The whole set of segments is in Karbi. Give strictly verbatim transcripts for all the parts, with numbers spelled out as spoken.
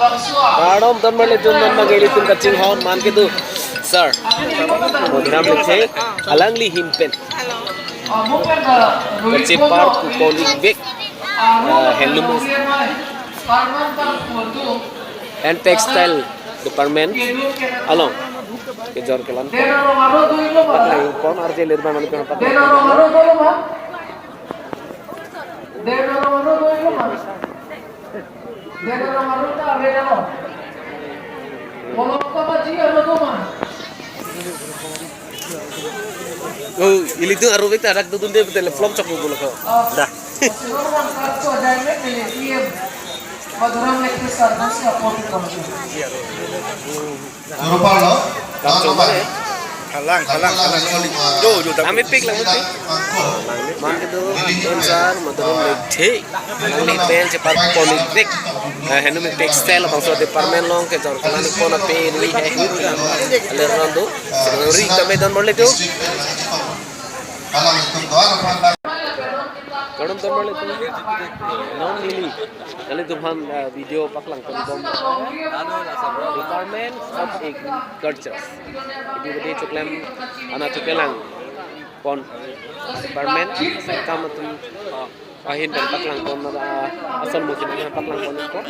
Kardom don marli atum, non abang ilitum kachinghon amen kedo, sir, Madhuram Lekthe, alangli ahin pen kachepar ponpon-ikvek, uh, handloom and textile department along kejor kelang, paklang pon arje lir amen, paklang pon. Oh, ilitum arve ta dak dodunde betul, flop chok dulu ko. Dah. Madhuram Lekthe sir, nasi apa tu? Juru parlo, Langsung langsung mana ya? Halang, halang, halang. Yo, yo, tapi amepik lang, amepik. Amen kedo, don sir Madhuram Lekthe, alangli ahin pen chepar ponpon-ikvek, eh, handloom textile labangso department along kejor kelang pon ape ri he hu hu lang. Aler ron do, ri tame don marli atum. Kardom don marli atum. Non neli, nanglitum aphan, eh, video paklang ponbom. Department of Agriculture. Edi bede choklem anatthu kelang pon department kam atum, uh, ahin pen paklang pon, uh, ason musin ahin paklang pon ko.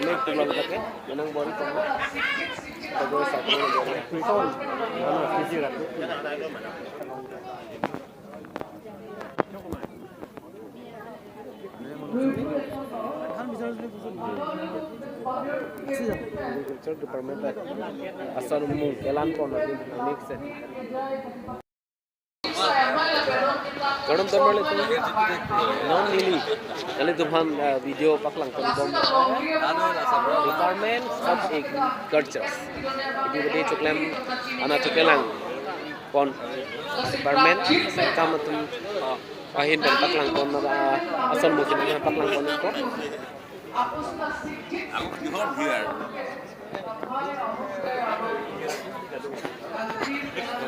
Mek tu long kake, menang bori ko. Bago sa ko bori. Agriculture department ta ason mung kelang pon adim mix. Kardom don marli atum. Non neli, nanglitum aphan, eh, video paklang ponbom. Department of Agriculture. Edi bede choklem anatthu kelang pon department kam atum, uh, ahin pen paklang pon, uh, ason musin ahin paklang pon ko.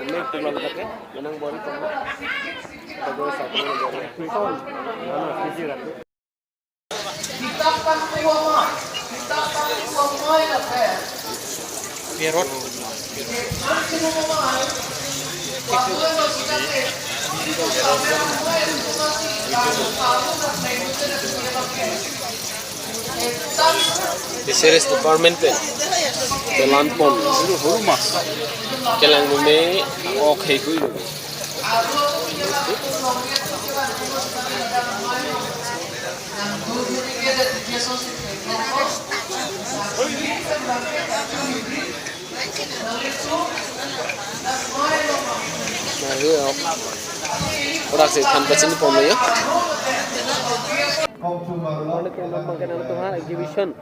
Mek tu long kake, menang bori ko. Bago sa ko bori. Pierrot. Fisheries department pen kelang pon. Kelang meme, ok, hei hui lo. Nah, iya. Orang sih tanpa sini pom ya. Orang itu memang kena tuh exhibition.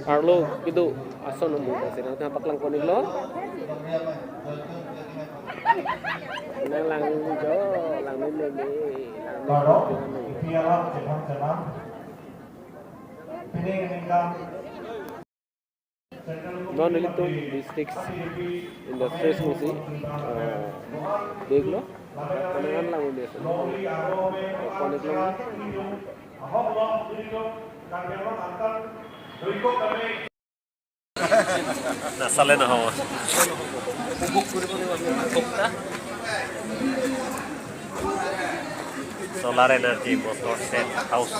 Arlo kedo ason amu ta sina ta paklang pon-iklo. Nang lang jo, lang meme, lang meme. Kardom, ipi alam chenam chenam. Pining ningkan. Non nelitum district industries musi, eh, deglo. Penangan lang meme. Pon-iklo. Nasale na ho. Solar energy motor set, house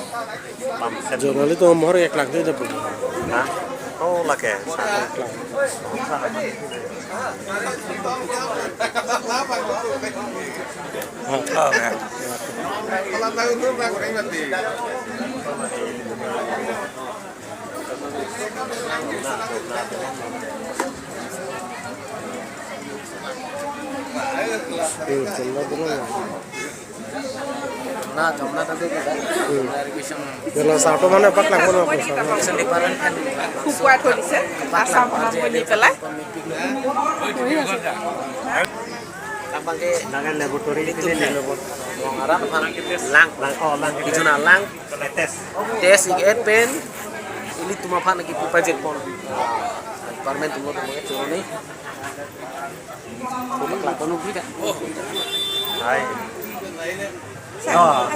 pump set. Generally to mohor ek lakh de japo. Ha? Oh, lake. Ha. Oh, ya. Hmm, chalo dulu ya. Na, jamna tadi kita. Hmm. Irrigation. Irrigation department kan. Kukuat polisi, asam mengambil pelan. Abang ke laboratory itu ni, laboratory. Lang, lang, oh, lang. Itu na lang. Test. Test ik-et pen ilitum aphan kipu pajet pon. Department atum atum ke choro ni. Paklangpon-ikji ta. Hai. Oh.